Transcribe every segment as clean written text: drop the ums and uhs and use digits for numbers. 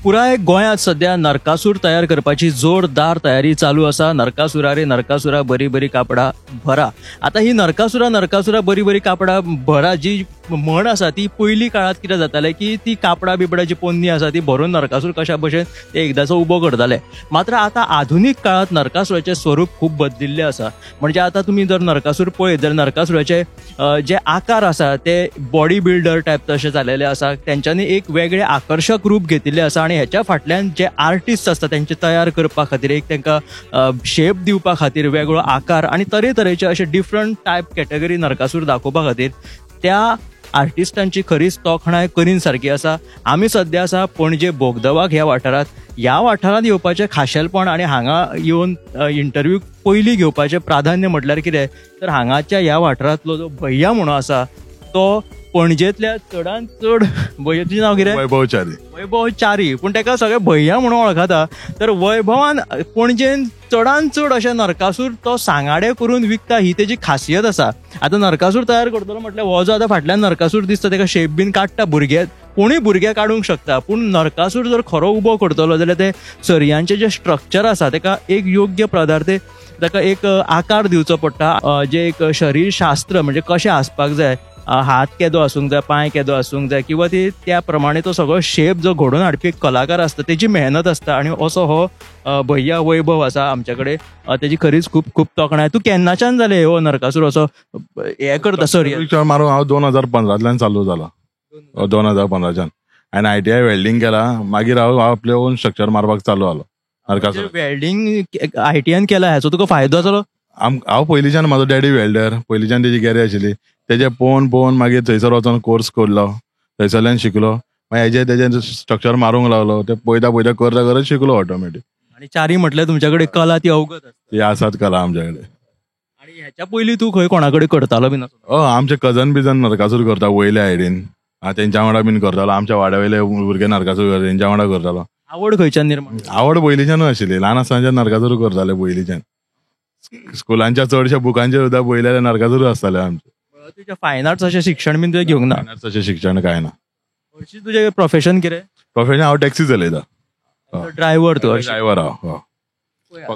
पुराय गोंयांत सध्या नरकासूर तयार करपाची जोरदार तयारी चालू आसा. नरकासुरा रे नरकासुरा बरी बरी कापडां भरा. आतां ही नरकासुरा नरकासुरा बरी बरी कापडां भरा जी म्हण आसा ती पयलीं काळांत कितें जातालें की ती कापडां बिपडां जी पोन्नी आसा ती भरून नरकासूर कशा भशेन ते एकदांचो उबो करताले. मात्र आतां आधुनीक काळांत नरकासुराचें स्वरूप खूब बदलिल्लें आसा. म्हणजे आतां तुमी जर नरकासूर पळयत जाल्यार नरकासुराचे जे आकार आसा ते बॉडी बिल्डर टायप तशे जालेले आसा. तेंच्यांनी एक वेगळें आकर्शक रूप घेतिल्लें आसा आनी हेच्या फाटल्यान जे आर्टिस्ट आसता तेंचे तयार करपा खातीर एक तांकां शेप दिवपा खातीर वेगळो आकार आनी तरेतरेचे अशे डिफरंट टायप कॅटेगरी नरकासूर दाखोवपा खातीर त्या आर्टिस्टांची खरीच तोखणाय करीन सारकी आसा. आमी सद्या आसा पणजे बोगदवाक ह्या वाठारांत. ह्या वाठारांत येवपाचें खाशेलपण आनी हांगा येवन इंटरव्यू पयलीं घेवपाचें प्राधान्य म्हटल्यार कितें तर हांगाच्या ह्या वाठारांतलो जो भैया म्हणून आसा तो पणजेंतल्या चडांत चड भैया, तुजें नांव कितें? वैभव च्यारी. वैभव च्यारी, पूण ताका सगळे भैया म्हणून वळखता. तर वैभवान पणजेन चडांत चड अशे नरकासूर तो सांगाडे करून विकता ही तेजी खासियत आसा. आतां नरकासूर तयार करतलो म्हटल्यार हो जो आतां फाटल्यान नरकासूर दिसता ताका शेप बीन काडटा भुरगे, कोणूय भुरगे काडूंक शकता, पूण नरकासूर जर खरो उबो करतलो जाल्यार ते सरयांचें जें स्ट्रक्चर आसा ताका एक योग्य पदार्थ ताका एक आकार दिवचो पडटा. जें एक शरीरशास्त्र म्हणजे कशें आसपाक जाय, हात केदो आसूंक जाय, पांय केदो आसूंक जाय, किंवा ती त्या प्रमाणे तो सगळो शेप जो घडोवन हाडपी एक कलाकार आसता तेजी मेहनत आसता. आनी असो हो भैया वैभव आसा आमचे कडेन, तेजी खरीच खूब खूब तोखणाय. तूं केन्नाच्यान जालें हो नरकासूर असो हें करता? सर मारून हांव 2015 चालू जाला. 2015 हांवें ITI welding केला, मागीर हांव आपले ओन स्ट्रक्चर मारपाक चालू जालो. नरकासूर वेल्डिंग ITI केला हेचो तुका फायदो जालो? हांव पयलींच्यान, म्हाजो डॅडी वेल्डर, पयलींच्यान तेजी गॅरेज आशिल्ली, तेजे पळोवन पळोवन मागीर थंयसर वचोन कोर्स करलो, थंयसरल्यान शिकलो, मागीर हेजे तेजे स्ट्रक्चर मारूंक लागलो, ते पळयता पळयता करता करत शिकलो ऑटोमॅटीक. आनी च्यारी म्हटल्यार तुमच्या कडेन कला ती अवगत आसता? ती आसात कला आमच्या कडेन. आनी हेच्या पयलीं तूं खंय कोणा कडेन करतालो बीन? हय, आमचे कजन बिजन नरकासूर करता वयल्या सायडीन, तेंच्या वांगडा बीन करतालो. आमच्या वाड्या वयले भुरगे नरकासूर करता तेंच्या वांगडा करतालो. आवड खंयच्यान निर्माण? आवड पयलींच्यानूच आशिल्ली, ल्हान आसतनाच्यान नरकासूर करताले. पयलींच्यान स्कुलांच्या चडशा बुकांचेर सुद्दां पयल्या नरकासूर आसताले आमचे. तुजें फायन आर्ट्स अशें शिक्षण बीन तुवें घेवंक ना? फायन आर्ट्स अशें शिक्षण कांय ना. हरशीं तुजें प्रोफेशन कितें? प्रोफेशन हांव टॅक्सी चलयता. ड्रायव्हर तूं? ड्रायव्हर हांव.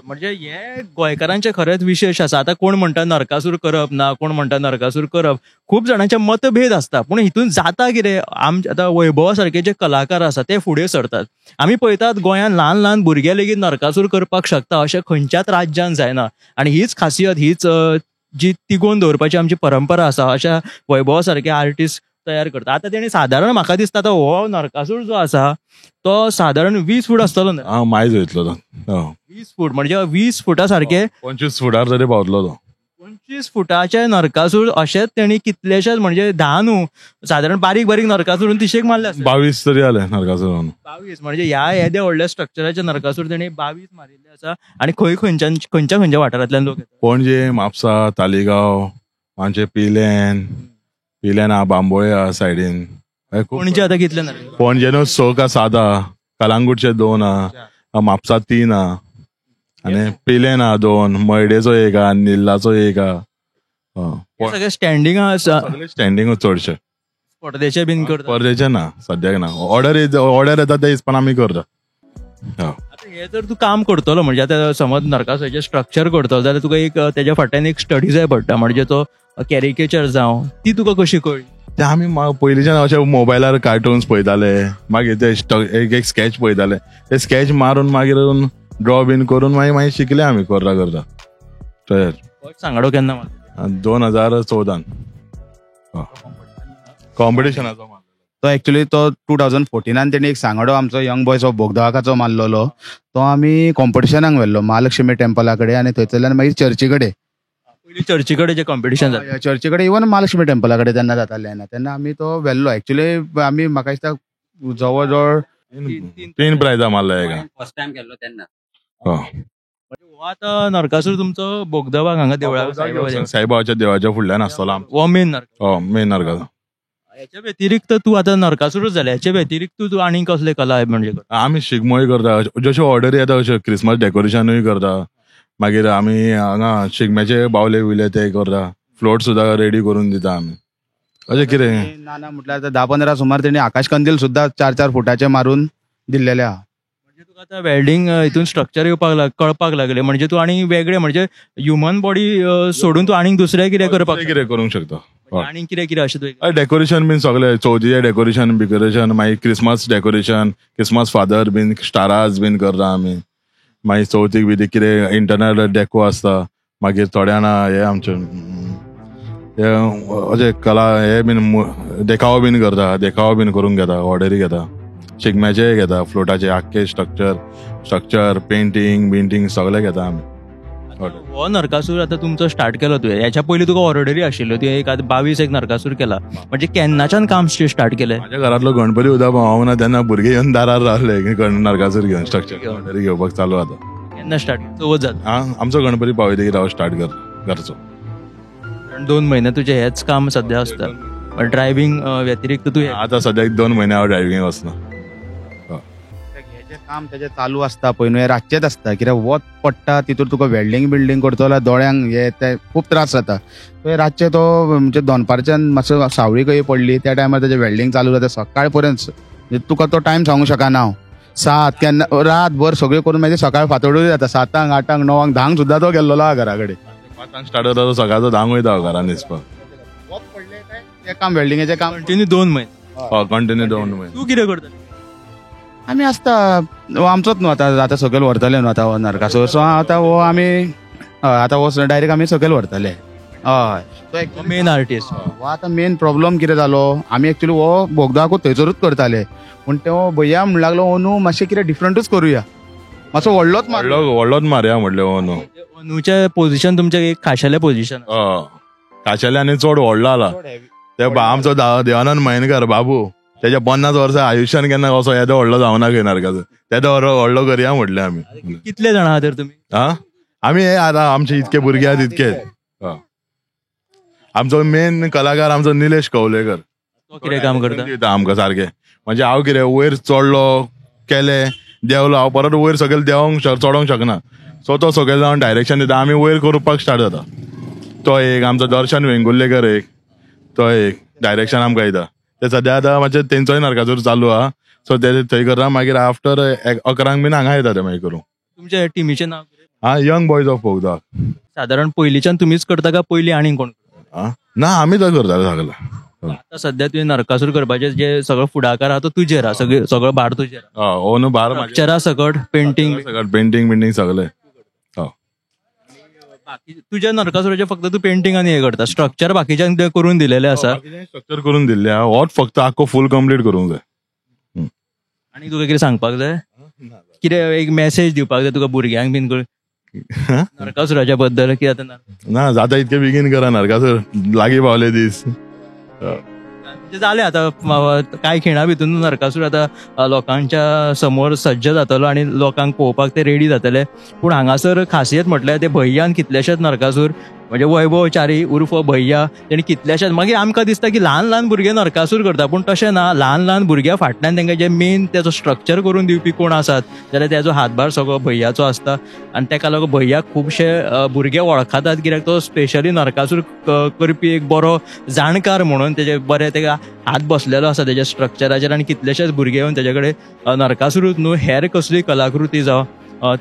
म्हणजे हे गोंयकारांचें खरेंच विशेश आसा. आतां कोण म्हणटा नरकासूर करप ना, कोण म्हणटा नरकासूर करप, खूब जाणांचे मतभेद आसता. पूण हितून जाता कितें, आमचे आतां वैभवा सारके जे कलाकार आसा ते फुडें सरतात. आमी पळयतात गोंयांत ल्हान ल्हान भुरगे लेगीत नरकासूर करपाक शकता अशें खंयच्याच राज्यान जायना. आनी हीच खासियत, हीच जी तिगोवन दवरपाची आमची परंपरा आसा, अशा वैभवा सारके आर्टिस्ट तयार करता. आतां तेणी सादारण म्हाका दिसता आतां हो नरकासूर जो आसा तो सादारण 20 फूट आसतलो न्हय? मायज वयतलो तो. 20 फूट म्हणजे 20 फुटा सारके 25 फुटार तरी पावतलो तो. 25 फुटाचे नरकासूर अशेच तेणी कितलेशेच म्हणजे 10 न्हू, सादारण बारीक बारीक नरकासूर 30 मारले, 22 तरी जाले नरकासूर. 22 म्हणजे ह्या येद्या व्हडल्या स्ट्रक्चराचे नरकासूर तेणी 22 मारिल्ले आसा. आनी खंय खंयच्यान, खंयच्या खंयच्या वाठारांतल्यान लोक येतात? पणजे, म्हापसा, तालिगांव, आमचे पिलेन, पिलेन आहा, बांबोळे आहा सायडीन. पणजे आतां कितले नरकासूर? पणजे न्हू 6 का 7 आहा, कलांगूटचे 2 आहा, म्हापसा 3 आहा, आनी पिलेन आहा 2, मयडेचो 1 आहा, निल्लाचो 1 आहा. सगळे स्टँडींग आसा? सगळे स्टँडींग चडशे. स्पर्धेचे बीन करता? स्पर्धेचे ना, सद्याक ना. ऑर्डर येता त्या हिसपान आमी करता. आतां हें जर तूं काम करतलो म्हणजे आतां समज नरकासुराचें स्ट्रक्चर करतलो जाल्यार तुका एक तेज्या फाटल्यान एक स्टडी जाय पडटा, म्हणजे तो कॅरिकेचर जावं, ती तुका कशी कळ्ळी? ते आमी पयलींच्यान अशे मोबायलार कार्टून्स पळयताले, मागीर ते एक स्कॅच पळयताले, ते स्कॅच मारून मागीर ड्रॉ बीन करून मागीर मागीर शिकले आमी करता करता. सांगाडो केन्ना? 2014 कॉम्पिटिशनाचो तो. एक्चुअली तो 2014 तेणी एक सांगाडो आमचो यंग बॉयज ऑफ बोगदवाकाचो मारलेलो, तो आमी कॉम्पिटिशनाक व्हेल्लो महालक्ष्मी टेम्पला कडेन, आनी थंयसरल्यान मागीर चर्ची कडेन. पयलीं चर्ची कडेन जें कॉम्पिटिशन जालें, चर्ची कडेन इवन महालक्ष्मी टेम्पला कडेन तेन्ना जातालें ना, तेन्ना आमी तो व्हेल्लो. एक्चुअली आमी म्हाका दिसता जवळ जवळ 3 प्रायजां मारले फर्स्ट टायम केल्लो तेन्ना. हो आतां नरकासूर तुमचो बोगदवाक हांगा देवळा साईबाबाच्या देवाच्या फुडल्यान आसतलो हो मेन नरकासूर. हो मेन नरकासूर. हेच्या व्यतिरिक्त तूं आतां नरकासूरच जालें, हेच्या व्यतिरिक्त तूं आनीक कसले कला म्हणजे? आमी शिगमोय करता, जश्यो ऑर्डरी येता अश्यो क्रिसमस डेकोरेशनूय करता, मागीर आमी हांगा शिगम्याचे बावले बिवले ते करता, फ्लोट सुद्दां रेडी करून दिता आमी. अशें कितें ना ना म्हटल्यार 10-15 सुमार तेणी आकाश कंदील सुद्दां 4-4 फुटाचे मारून दिल्लेले आहा. म्हणजे तुका आतां वेल्डिंग हितून स्ट्रक्चर येवपाक कळपाक लागले, म्हणजे तूं आनी वेगळे म्हणजे ह्युमन बॉडी सोडून तूं आनीक दुसरें कितें करपाक कितें करूंक शकता आनी कितें कितें अशें तुवें डेकोरेशन बीन सगळें चवथीचें डेकोरेशन बिकोरेशन, मागीर क्रिसमस डेकोरेशन, क्रिसमस फादर बीन स्टाराज बीन करता आमी. मागीर चवथीक बी कितें इंटरनल डेको आसता, मागीर थोड्या जाणां हे आमचे अशे कला हे बीन देखावो बीन करता, देखावो बीन करूंक घेता, ऑर्डरी घेता, शिगम्याचेय घेता, फ्लोटाचे आख्खे स्ट्रक्चर पेंटींग बिंटींग सगळें घेता आमी. हो नरकासूर आतां तुमचो स्टार्ट केलो तुवें, हेच्या पयलीं तुका ऑर्डरी आशिल्ल्यो, तुवें एक आतां 22 एक नरकासूर केला, म्हणजे केन्नाच्यान काम स्टार्ट केलें? म्हाज्या घरांतलो गणपती सुद्दां पावना तेन्ना भुरगे येवन दारार रावले नरकासूर घेवन स्ट्रक्चर ऑर्डरी घेवपाक चालू आतां. केन्ना स्टार्ट? चवथ जाता आमचो गणपती पावयतकीर हांव स्टार्ट कर घरचो. 2 म्हयने तुजें हेच काम सद्या आसता, ड्रायव्हिंग व्यतिरिक्त तूं आतां सद्याक 2 म्हयने हांव ड्रायव्हिंग वचना. हेजें काम तेजें चालू आसता पळय न्हू, हें रातचेंच आसता, कित्याक वत पडटा तितूर तुका वेल्डिंग बिल्डींग करतलो जाल्यार दोळ्यांक हे ते खूब त्रास जाता. तो रातचें तो म्हणजे दनपारच्यान मातसो सावळी खंय पडली त्या टायमार तेजें वेल्डिंग चालू जाता सकाळ पर्यंत, तुका तो टायम सांगूंक शकना हांव, 7 केन्ना रातभर सगळें करून मागीर सकाळ फांतोडूय जाता, 7, 8, 9, 10 सुद्दां तो गेल्लो आहा घरा कडेन. 5 स्टार्ट जाता तो सकाळचो 10 वयता घरा न्हिजपाक. वत पडलें काय तें काम वेल्डिंगेचें काम कंटिन्यू 2 म्हयने. कंटिन्यू 2 म्हयने. तूं कितें करता? आमी आसता आमचोच न्हू आतां, आतां सकयल व्हरतले न्हू आतां हो नरकासूर, सो आतां हो आमी आतां हो डायरेक्ट आमी सकयल व्हरतले. हय, तो मेन आर्टिस्ट. हो आतां मेन प्रॉब्लम कितें जालो, आमी एक्चुअली हो बोगदाकूच थंयसरूच करताले, पूण तो भैया म्हणूंक लागलो हो न्हू मातशें कितें डिफरंटूच करुया, मातसो व्हडलोच व्हडलोच मारया म्हणलें. हो न्हू अनुचें पोझिशन तुमचें एक खाशेलें पोझिशन, खाशेलें आनी चड व्हडलो जाला. ते आमचो देवानंद मयेनकर बाबू तेज्या 50 वर्सां आयुश्यान केन्ना असो येदो व्हडलो जावना खंय नरकासूर, तेदो व्हडलो करया म्हटलें आमी. कितले जाणां आहा तर तुमी? आं आमी हे आतां आमचे इतके भुरगे आहा तितके. आमचो मेन कलाकार आमचो निलेश कवलेकर, तो कितें काम करता दिता आमकां सारकें. म्हणजे हांव कितें वयर चडलो केलें देंवलो, हांव परत वयर सकयल देंवोंक चडोंक शकना, सो तो सकयल जावन डायरेक्शन दिता, आमी वयर करपाक स्टार्ट जाता. तो एक आमचो दर्शन वेंगुर्लेकर एक, तो एक डायरेक्शन आमकां दिता. ते सद्या आतां मातशें तेंचोय नरकासूर चालू आहा, सो ते थंय करता, मागीर आफ्टर 11 बीन हांगा येता ते मागीर करूंक. तुमच्या टिमीचें नांव? आं, यंग बॉयज ऑफ बोगदा. सादारण पयलींच्यान तुमीच करता काय पयलीं आनीक कोण? ना, आमीच करताले सगळें. आतां सद्या तुवें नरकासूर करपाचें जे सगळो फुडाकार आहा तो तुजेर आहा, सगळो भार तुजेर आहा. हो न्हू भार स्ट्रक्चरा सकट, पेंटींग सकट, पेंटींग बिंटींग सगळें. बाकी तुज्या नरकासुराचें फक्त तूं पेंटींग आनी हें करता, स्ट्रक्चर बाकीच्यांक तें करून दिलेलें आसा. स्ट्रक्चर करून दिल्लें आहा, होच फक्त आख्खो फूल कंप्लीट करूंक जाय. आनी तुका कितें सांगपाक जाय, कितें एक मॅसेज दिवपाक जाय तुका भुरग्यांक बीन नरकासुराच्या बद्दल? कितें आतां ना जाता इतकें बेगीन करा, नरकासूर लागीं पावले दीस जाले आतां. कांय खिणा भितून नरकासूर आतां लोकांच्या समोर सज्ज जातलो आनी लोकांक पळोवपाक ते रेडी जातले. पूण हांगासर खासियत म्हटल्यार ते भैयान कितलेशेच नरकासूर, म्हणजे वैभव च्यारी उर्फ भैया, तेणी कितलेशेच. मागीर आमकां दिसता की ल्हान ल्हान भुरगे नरकासूर करता, पूण तशें ना. ल्हान ल्हान भुरग्यां फाटल्यान तांकां जे मेन तेजो स्ट्रक्चर करून दिवपी कोण आसात जाल्यार तेजो हातभार सगळो भैयाचो आसता. आनी ताका लागून भैयाक खुबशे भुरगे वळखतात, कित्याक तो स्पेशली नरकासूर करपी एक बरो जाणकार म्हणून तेजे बरे तेका हात बसलेलो आसा तेज्या स्ट्रक्चराचेर. आनी कितलेशेच भुरगे येवन तेजे कडेन नरकासुरूच न्हू हेर कसली कलाकृती जावं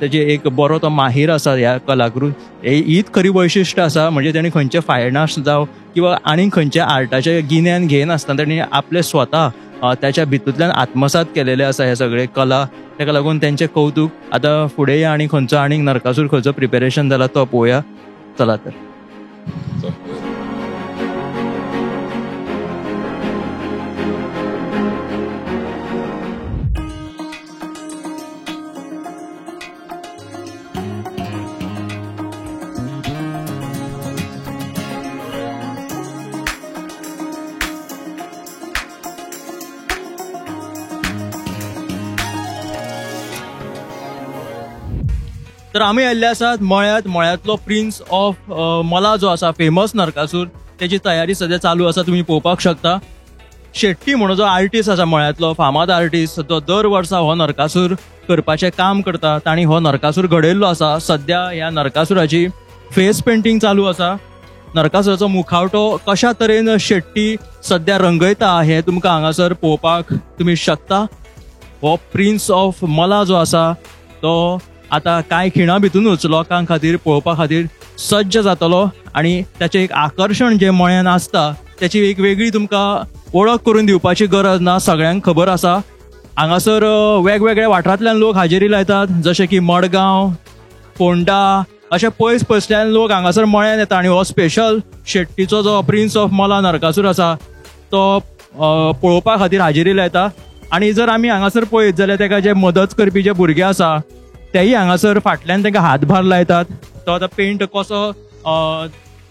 तेजे एक बरो तो माहीर आसा ह्या कलाकृत. हीच खरी वैशिश्ट आसा, म्हणजे तेणी खंयचे फायन आर्ट्स जावं किंवा आनी खंयच्या आर्टाचें गिन्यान घेयनासतना तेणी आपले स्वता त्याच्या भितूंतल्यान आत्मसात केलेले आसा हे सगळे कला. ताका लागून तेंचें कौतूक. आतां फुडें या आनी खंयचो आनीक नरकासूर खंयचो प्रिपेरेशन जाला तो पळोवया. चला तर. तर आमी आयिल्ले आसात मळ्यांत. मळ्यांतलो प्रिन्स ऑफ मला जो आसा फेमस नरकासूर, तेजी तयारी सद्या चालू आसा, तुमी पळोवपाक शकता. शेट्टी म्हणून जो आर्टिस्ट आसा मळ्यांतलो, फामाद आर्टिस्ट, तो दर वर्सा हो नरकासूर करपाचें काम करता. तांणी हो नरकासूर घडयल्लो आसा. सद्या ह्या नरकासुराची फेस पेंटींग चालू आसा. नरकासुराचो मुखावटो कशा तरेन शेट्टी सद्या रंगयता हें तुमकां हांगासर पळोवपाक तुमी शकता. हो प्रिन्स ऑफ मला जो आसा तो आतां कांय खिणां भितुनूच लोकां खातीर पळोवपा खातीर सज्ज जातलो आनी ताचें एक आकर्शण जें मळ्यान आसता त्याची एक वेगळी तुमकां वळख करून दिवपाची गरज ना, सगळ्यांक खबर आसा. हांगासर वेगवेगळ्या वाठारांतल्यान लोक हाजेरी लायतात, जशे की मडगांव, फोंडा अशे पयस पयसल्यान लोक हांगासर मळ्यान येता आनी हो स्पेशल शेट्टीचो जो प्रिन्स ऑफ मला नरकासूर आसा तो पळोवपा खातीर हाजेरी लायता. आनी जर आमी हांगासर पळयत जाल्यार ताका जे मदत करपी जे भुरगे आसा तेय हांगासर फाटल्यान तांकां हातभार लायतात. तो आतां पेंट कसो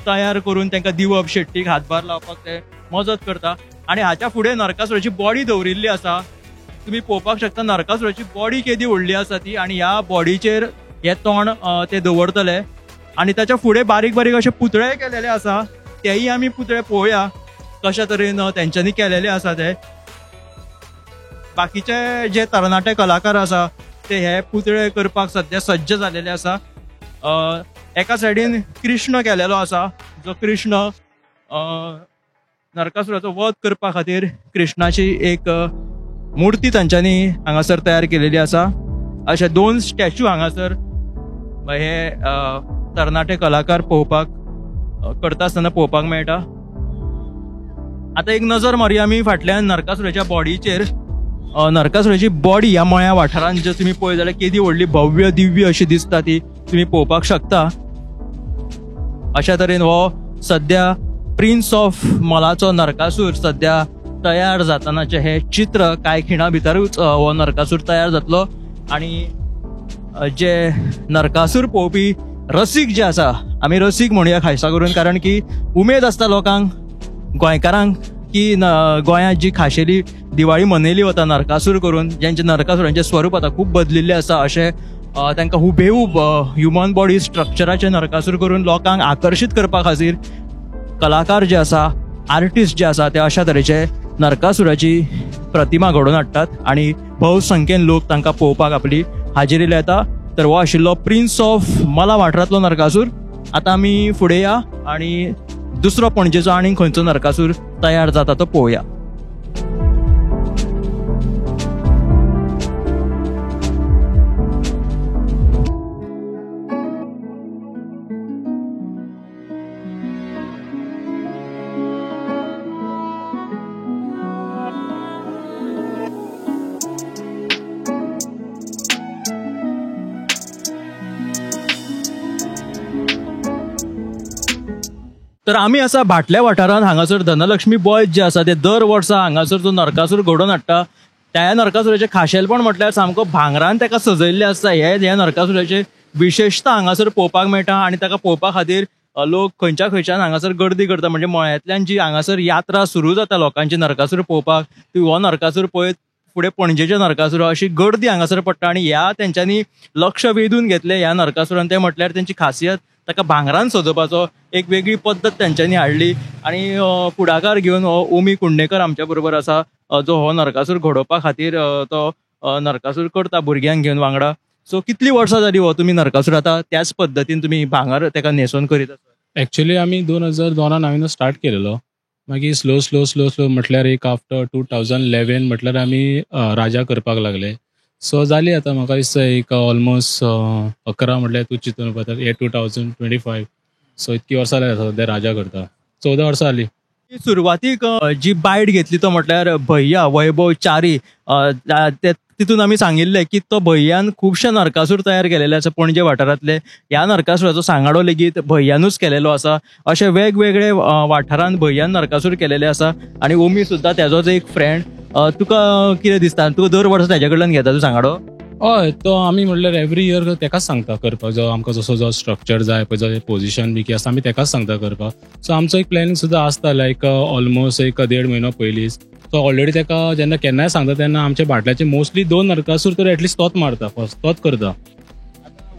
तयार करून तांकां दिवप, शेट्टीक हातभार लावपाक ते मजत करता. आनी हाच्या फुडें नरकासुराची बॉडी दवरिल्ली आसा, तुमी पळोवपाक शकता नरकासुराची बॉडी केदी व्हडली आसा ती, आनी ह्या बॉडीचेर हे तोंड ते दवरतले. आनी ताच्या फुडें बारीक बारीक अशे पुतळे केलेले आसा, तेय आमी पुतळे पळोवया कशा तरेन तेंच्यांनी केलेले आसा ते. बाकीचे जे तरणाटे कलाकार आसा ते हे पुतळे करपाक सद्या सज्ज जालेले आसा. एका सायडीन कृष्ण केलेलो आसा, जो कृष्ण नरकासुराचो वध करपा खातीर कृष्णाची एक मूर्ती तांच्यांनी हांगासर तयार केलेली आसा. अशे दोन स्टॅच्यू हांगासर हे तरणाटे कलाकार पळोवपाक करता आसतना पळोवपाक मेळटा. आतां एक नजर मारुया आमी फाटल्यान नरकासुराच्या बॉडीचेर. नरकासुराची बॉडी ह्या मळ्या वाठारांत जर तुमी पळयत जाल्यार केदी व्हडली भव्य दिव्य अशी दिसता ती तुमी पळोवपाक शकता. अशा तरेन हो सद्या प्रिन्स ऑफ मलाचो नरकासूर सद्या तयार जातानाचें हें चित्र कांय खिणां भितरूच हो नरकासूर तयार जातलो. आनी जे नरकासूर पळोवपी रसीक जे आसा, आमी रसीक म्हणुया खासा करून, कारण की उमेद आसता लोकांक, गोंयकारांक की गोंयांत जी खाशेली दिवाळी मनयली वता नरकासूर करून, ज्यांचे नरकासुरांचें स्वरूप आतां खूब बदलिल्लें आसा, अशें तांकां हुबेहूब ह्युमन बॉडी स्ट्रक्चराचे नरकासूर करून लोकांक आकर्शीत करपा खातीर कलाकार जे आसा, आर्टिस्ट जे आसा ते अशा तरेचे नरकासुराची प्रतिमा घडोवन हाडटात आनी भोवसंख्येन लोक तांकां पळोवपाक आपली हाजेरी लायता. तर हो आशिल्लो प्रिन्स ऑफ मला वाठारांतलो नरकासूर. आतां आमी फुडें या आनी दुसरो पणजेचो आनी खंयचो नरकासूर तयार जाता तो पळोवया. तर आमी आसा भाटल्या वाठारांत. हांगासर धनलक्ष्मी बॉयज जे आसा ते दर वर्सा हांगासर जो नरकासूर घडोवन हाडटा. त्या नरकासुराचें खाशेलपण म्हटल्यार सामको भांगरान ताका सजयल्लें आसता. हे नरकासुराचे विशेशता हांगासर पळोवपाक मेळटा आनी ताका पळोवपा खातीर लोक खंयच्या खंयच्यान हांगासर गर्दी करता. म्हणजे मळ्यांतल्यान जी हांगासर यात्रा सुरू जाता लोकांची नरकासूर पळोवपाक, ती हो नरकासूर पळयत फुडें पणजेचे नरकासूर अशी गर्दी हांगासर पडटा. आनी ह्या तेंच्यांनी लक्ष वेधून घेतलें ह्या नरकासुरान, तें म्हटल्यार तेंची खासियत ताका भांगरान सजोवपाचो एक वेगळी पद्दत तेंच्यांनी हाडली. आनी फुडाकार घेवन हो ओमी कुंडेकर आमच्या बरोबर आसा, जो हो नरकासूर घडोवपा खातीर तो नरकासूर करता भुरग्यांक घेवन वांगडा. सो कितली वर्सां जाली हो तुमी नरकासूर आतां त्याच पद्दतीन तुमी भांगर ताका न्हेसोवन करीत आसा? एक्चुअली आमी 2002 हांवें स्टार्ट केलेलो, मागीर स्लो स्लो स्लो स्लो म्हटल्यार एक आफ्टर 2011 म्हटल्यार आमी राजा करपाक लागले. सो जाली आतां म्हाका दिसता एक ऑलमोस्ट 11 म्हटल्यार तूं चिंतून पळयता हे 2025. सो इतकी वर्सां जाली सद्या राजा करता, 14 वर्सां जाली. सुरवातीक जी बायट घेतली तो म्हटल्यार भैया वैभव च्यारी, तितून आमी सांगिल्लें की तो भैयान खुबशे नरकासूर तयार केलेले आसा पणजे वाठारांतले. ह्या नरकासुराचो सांगाडो लेगीत भैयानूच केलेलो आसा. अशे वेगवेगळे वाठारांत भैयान नरकासूर केलेले आसा आनी ओमी सुद्दां तेजोच एक फ्रेंड. तुका कितें दिसता, तुका दर वर्सा तेज्या कडल्यान घेता तूं सांगाडो? हय, तो आमी म्हणल्यार एवरी इयर तेकाच सांगता करपाक, जो आमकां जसो जो स्ट्रक्चर जाय पळय, जो पोजिशन बी कितें आसता आमी तेकाच सांगता करपाक. सो आमचो एक प्लॅनिंग सुद्दां आसता लायक ऑलमोस्ट एक 1.5 म्हयनो पयलींच. सो ऑलरेडी तेका जेन्ना केन्नाय सांगता तेन्ना आमच्या भाटल्याचे मोस्टली 2 नरकासूर तर एटलिस्ट तोच मारता, फर्स्ट तोच करता.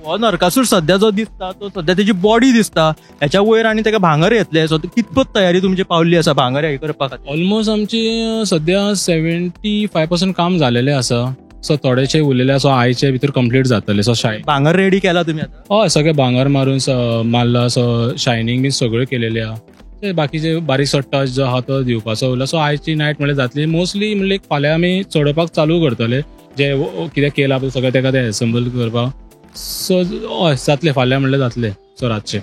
हो नरकासूर सद्या जो दिसता तो सद्या तेजी बॉडी दिसता, हेच्या वयर आनी तेका भांगर येतले. सो कितपत तयारी तुमची पावल्ली आसा भांगर हे करपा खातीर? ऑलमोस्ट आमची सद्या 75% काम जालेलें आसा. सो थोडेशे उरलेले आसा, आयचे भितर कंप्लीट जातले. सो भांगर रेडी केला तुमी आतां? हय, सगळें भांगर मारून मारला, सो शायनींग बी सगळें केलेलें आहा. ते बाकीचे बारीकसो टच जो आहा तो दिवपाचो उरला. सो आयची नायट म्हणल्यार जातली मोस्टली, म्हणल्यार फाल्यां आमी चडोवपाक चालू करतले. जे कितें केलां पळय सगळें तेका तें एसेंबल करपाक. सो हय जातलें, फाल्यां म्हणल्यार जातलें. सो रातचें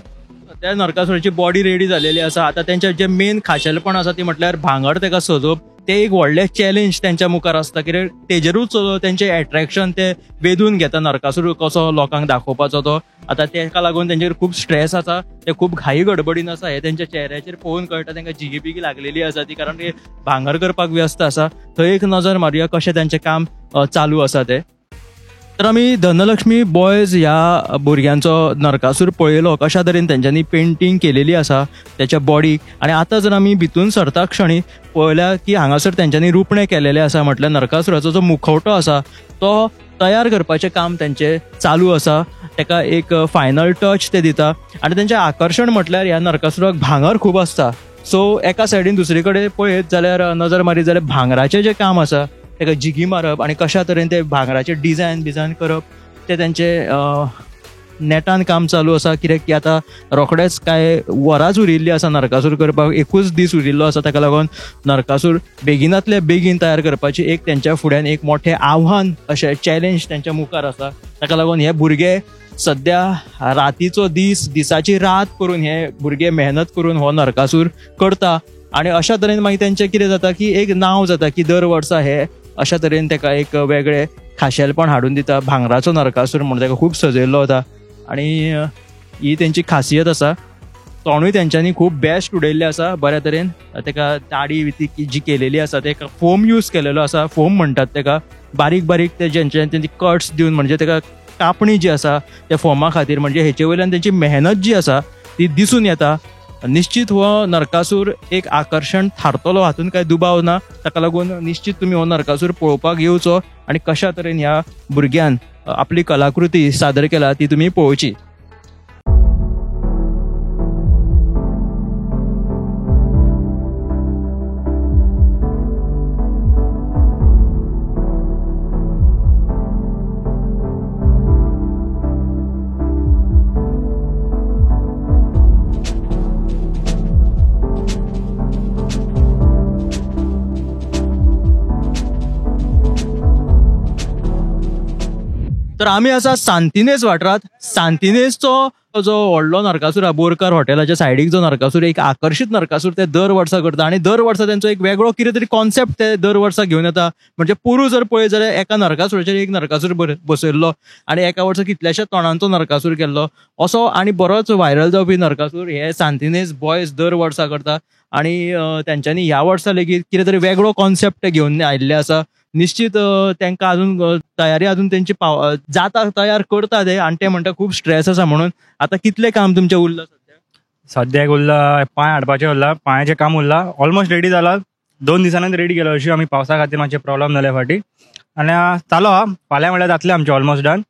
त्या नरकासुराची बॉडी रेडी जालेली आसा. आतां तेंचे जे मेन खाशेलपण आसा ती म्हटल्यार भांगर तेका सजोवप, ते एक व्हडलें चॅलेंज तेंच्या मुखार आसता, कित्याक तेजेरूच तेंचें एट्रेक्शन ते वेधून घेता नरकासूर कसो लोकांक दाखोवपाचो तो. आतां तेका लागून तेंचेर खूब स्ट्रेस आसा, ते खूब घाई गडबडीन आसा, हे तेंच्या चेहऱ्याचेर पळोवन कळटा. तेंकां जिगी लागलेली आसा ती, कारण ते भांगर करपाक व्यस्त आसा. थंय एक नजर मारुया कशें तेंचें काम चालू आसा तें. तर आमी धनलक्ष्मी बॉयज ह्या भुरग्यांचो नरकासूर पळयलो, कशा तरेन तेंच्यांनी पेंटींग केलेली आसा त्याच्या बॉडीक. आनी आतां जर आमी भितून सरता क्षणी पळयल्या की हांगासर तेंच्यांनी रुपणें केलेलें आसा, म्हटल्यार नरकासुराचो जो मुखवटो आसा तो तयार करपाचें काम तेंचें चालू आसा. तेका एक फायनल टच ते दिता. आनी तेंचें आकर्शण म्हटल्यार ह्या नरकासुराक भांगर खूब आसता. सो एका सायडीन दुसरे कडेन पळयत जाल्यार नजर मारीत जाल्यार भांगराचें जें काम आसा तेका जिगी मारप आनी कशा तरेन ते भांगराचे डिजायन बिजायन करप ते तेंचे नेटान काम चालू आसा. कित्याक की आतां रोखडेच कांय वरांच उरिल्ली आसा नरकासूर करपाक, एकूच दीस उरिल्लो आसा. ताका लागून नरकासूर बेगिनांतल्या बेगीन तयार करपाची एक तेंच्या फुड्यान एक मोठें आव्हान अशें चॅलेंज तेंच्या मुखार आसा. ताका लागून हे भुरगे सद्या रातीचो दीस दिसाची रात करून हे भुरगे मेहनत करून हो नरकासूर करता. आनी अशा तरेन मागीर तेंचें कितें जाता की एक नांव जाता की दर वर्सा हे अशा तरेन तेका एक वेगळें खाशेलपण हाडून दिता. भांगराचो नरकासूर म्हणून तेका खूब सजयल्लो वता आनी ही तेंची खासियत आसा. तोंडूय तेंच्यांनी खूब बेस्ट उडयल्लें आसा बऱ्या तरेन. तेका दाडी ती जी केलेली आसा तेका फोम यूज केलेलो आसा, फोम म्हणटात तेका, बारीक बारीक ते जेंच्यांनी तेंची कट्स दिवन म्हणजे तेका कापणी जी आसा त्या फोमा खातीर, म्हणजे हेचे वयल्यान तेंची मेहनत जी आसा ती दिसून येता. निश्चित हो नरकासूर एक आकर्शण थारतलो हातून कांय दुबाव ना. ताका लागून निश्चित तुमी हो नरकासूर पळोवपाक येवचो आनी कशा तरेन ह्या भुरग्यान आपली कलाकृती सादर केला ती तुमी पळोवची. तर आमी आसा सांतिनेज वाठारांत. सांतिनेजचो जो व्हडलो नरकासूर बोरकार हॉटेलाच्या सायडीक जो नरकासूर, एक आकर्शीत नरकासूर ते दर वर्सा करता आनी दर वर्सा तेंचो एक वेगळो कितें तरी कॉन्सेप्ट ते दर वर्सा घेवन येता. म्हणजे पोरूं जर पळयत जाल्यार एका नरकासुराचेर एक नरकासूर बसयल्लो आनी एका वर्सा कितल्याश्या तोंडांचो नरकासूर केल्लो असो आनी बरोच व्हायरल जावपी नरकासूर हे सांतिनेज बॉयज दर वर्सा करता. आनी तेंच्यांनी ह्या वर्सा लेगीत कितें तरी वेगळो कॉन्सेप्ट घेवन आयिल्ले आसा. निश्चित तांकां अजून तयारी अजून तेंची जाता, तयार करता ते, आनी ते म्हणटा खूब स्ट्रेस आसा म्हणून. आतां कितलें काम तुमचें उरलां सद्या? सद्याक उरला पांय हाडपाचें उरला, पांयाचें काम उरला, ऑलमोस्ट रेडी जाला. 2 दिसांनी रेडी केलो. अशी आमी पावसा खातीर मातशे प्रॉब्लम जाले फाटी आनी चालू आहा. फाल्यां म्हणल्यार जातलें आमचें ऑलमोस्ट डन.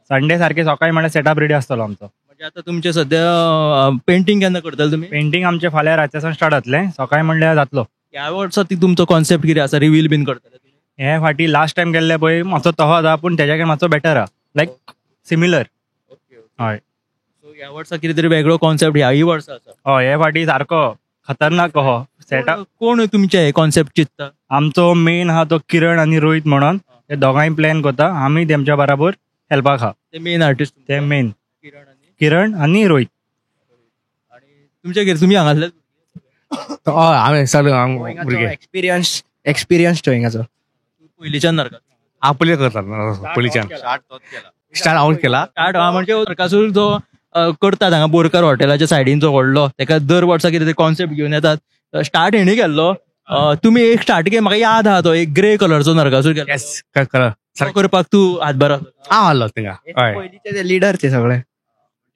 संडे सारकें सकाळी म्हणल्यार सेटअप रेडी आसतलो आमचो. म्हणजे आतां तुमचें सद्या पेंटींग केन्ना करतले तुमी? पेंटींग आमचें फाल्यां रातच्या सावन स्टार्ट जातलें, सकाळी म्हणल्यार जातलो. ह्या वर्सा ती तुमचो कॉन्सेप्ट कितें आसा, रिवील बीन करतले? हे फाटी लास्ट टायम केल्ले पळय मातसो तहो आसा, पूण तेज्याकडेन मातसो बेटर आहा, लायक सिमिलर. हय, सो ह्या वर्सा कितें तरी वेगळो कॉन्सेप्ट ह्याय वर्सा आसा. हय, हे फाटी सारको खतरनाक कहो सेटअप. कोण तुमचे हे कॉन्सेप्ट चिंतता? आमचो मेन आहा तो किरण आनी रोहित म्हणून, ते दोगांय प्लॅन करता, आमी तेमच्या बराबर हेल्पाक आहा. ते मेन आर्टिस्ट, ते मेन किरण आनी रोहित. आनी तुमचे कितें, तुमी हांगासले? हय, हांवें सगळे एक्सपिरियन्स एक्सपिरियन्स तो हिंगाचो. पयलींच्यान नरकासूर आपले करतात, पयलींच्यान स्टार्ट हांव केला. स्टार्ट म्हणजे नरकासूर जो करतात हांगा बोरकार हॉटेलाच्या सायडीन जो व्हडलो, तेका दर वर्सा कितें तरी कॉन्सेप्ट घेवन येतात. स्टार्ट हेणी केल्लो, तुमी एक स्टार्ट केले, म्हाका याद आहा तो एक ग्रे कलरचो नरकासूर केलो करपाक तूं हातभार हांव आहलो थिंगा. पयलींचे लिडर ते सगळे.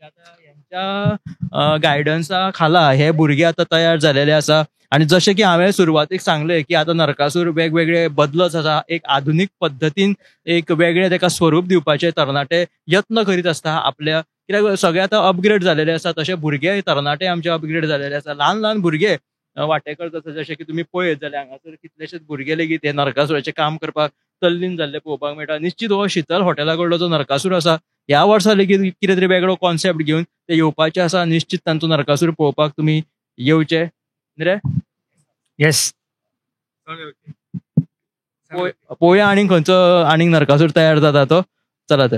हेंच्या गायडन्सा खाला हे भुरगे आतां तयार जालेले आसा. आनी जशें की हांवें सुरवातीक सांगलें की आतां नरकासूर वेगवेगळे बदलत आसा, एक आधुनीक पद्दतीन एक वेगळें तेका स्वरूप दिवपाचे तरणाटे यत्न करीत आसता आपल्या, कित्याक सगळे आतां अपग्रेड जालेले आसा, तशे भुरगे तरणाटे आमचे अपग्रेड जालेले आसा. ल्हान ल्हान भुरगे वांटेकर जाता, जशें की तुमी पळयत जाल्यार हांगासर कितलेशेच भुरगे लेगीत हे नरकासुराचें काम करपाक तल्लीन जाल्ले पळोवपाक मेळटा. निश्चित हो शीतल हॉटेला कडलो जो नरकासूर आसा ह्या वर्सा लेगीत कितें तरी वेगळो कॉन्सेप्ट घेवन ते येवपाचे आसा. निश्चित तांचो नरकासूर पळोवपाक तुमी येवचे. रे येस. पळोवया आनीक खंयचो आनीक नरकासूर तयार जाता तो. चला तर.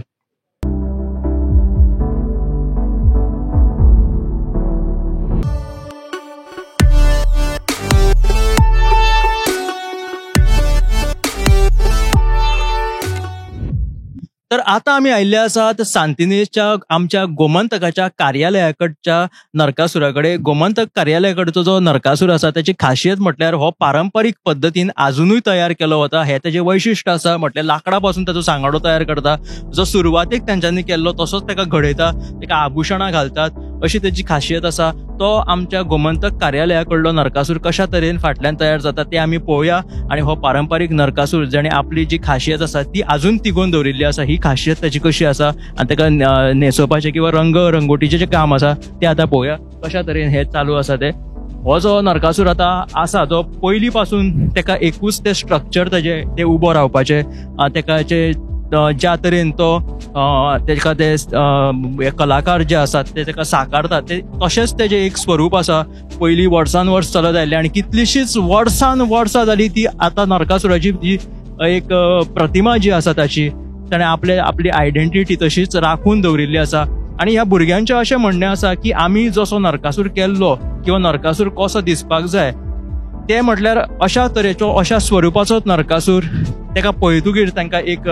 तर आता आमी आयिल्ले आसात सांतिनेजच्या आमच्या गोमंतकाच्या कार्यालयाकडच्या नरकासुरा कडेन. गोमंतक कार्यालयाकडचो जो नरकासूर आसा त्याची खासियत म्हटल्यार हो पारंपरीक पद्दतीन आजुनूय तयार केलो वता, हे तेजे वैशिश्ट आसा. म्हटल्यार लाकडा पासून ताचो सांगाडो तयार करता, जो सुरवातेक तेंच्यांनी केल्लो तसोच ताका घडयता, ताका आभूषणां घालतात, अशी तेची खासियत आसा. तो आमच्या गोमंतक कार्यालया कडलो नरकासूर कशा तरेन फाटल्यान तयार जाता ते आमी पळोवया. आनी हो पारंपरीक नरकासूर जाणे आपली जी खासियत आसा ती आजून तिगोवन दवरिल्ली आसा, ही खासियत ताची कशी आसा आनी ताका न्हेसोवपाचें किंवा रंग रंगोटीचें जें काम आसा तें आतां पळोवया कशा तरेन हें चालू आसा तें. हो जो नरकासूर आतां आसा जो पयलीं पासून ताका एकूच तें स्ट्रक्चर ताजें तें उबो रावपाचें, ताका ज्या तरेन तो ताका ते कलाकार जे आसात ते ताका साकारतात ते तशेंच तेजें एक स्वरूप आसा. पयलीं वर्सान वर्स चलत आयिल्लें आनी कितलीशीच वर्सान वर्सां जाली ती आतां नरकासुराची जी एक प्रतिमा जी आसा ताची ताणें आपले आपली आयडेंटिटी तशीच राखून दवरिल्ली आसा. आनी ह्या भुरग्यांचें अशें म्हणणें आसा की आमी जसो नरकासूर केल्लो किंवा नरकासूर कसो दिसपाक जाय ते म्हटल्यार अशा तरेचो अशा स्वरुपाचोच नरकासूर ताका पळयतकीर तांकां एक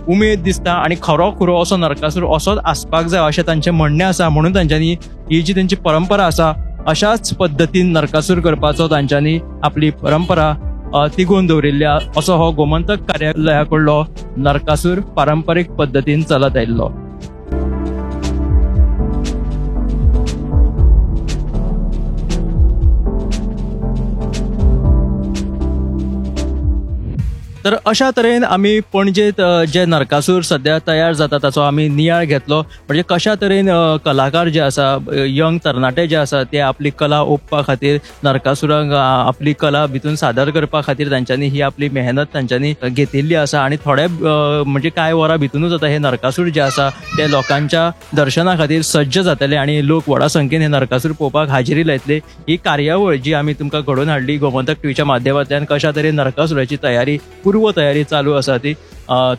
उमेद दिसता आनी खरो खुरो असो नरकासूर असोच आसपाक जाय अशें तांचें म्हणणें आसा. म्हणून तांच्यांनी ही जी तेंची परंपरा आसा अशाच पद्दतीन नरकासूर करपाचो तांच्यांनी आपली परंपरा तिगोवन दवरिल्ली. असो हो गोमंतक कार्यालया कडलो नरकासूर पारंपरीक पद्दतीन चलत आयिल्लो. तर अशा तरेन आमी पणजेत जे नरकासूर सद्या तयार जाता ताचो आमी नियाळ घेतलो. म्हणजे कशा तरेन कलाकार जे आसा, यंग तरणाटे जे आसा ते आपली कला ओंपपा खातीर नरकासुरांक आपली कला भितून सादर करपा खातीर तांच्यांनी ही आपली मेहनत तांच्यांनी घेतिल्ली आसा. आनी थोडे म्हणजे कांय वरां भितुनूच आतां हे नरकासूर जे आसा ते लोकांच्या दर्शना खातीर सज्ज जातले आनी लोक व्हडा संख्येन हे नरकासूर पळोवपाक हाजेरी लायतले. ही कार्यावळ जी आमी तुमकां घडोवन हाडली गोमंतक टीव्हीच्या माध्यमांतल्यान कशा तरेन नरकासुराची तयारी पूर्व तयारी चालू आसा ती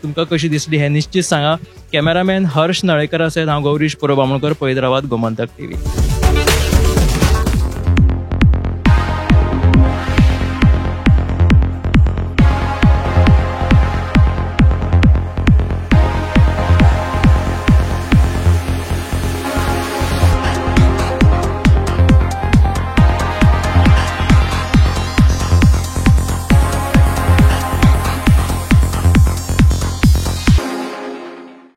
तुमकां कशी दिसली हें निश्चित सांगा. कॅमेरामॅन हर्ष नळेकर आसत, हांव गौरीश परब आमोणकर, पळयत रावात गोमंतक टीव्ही.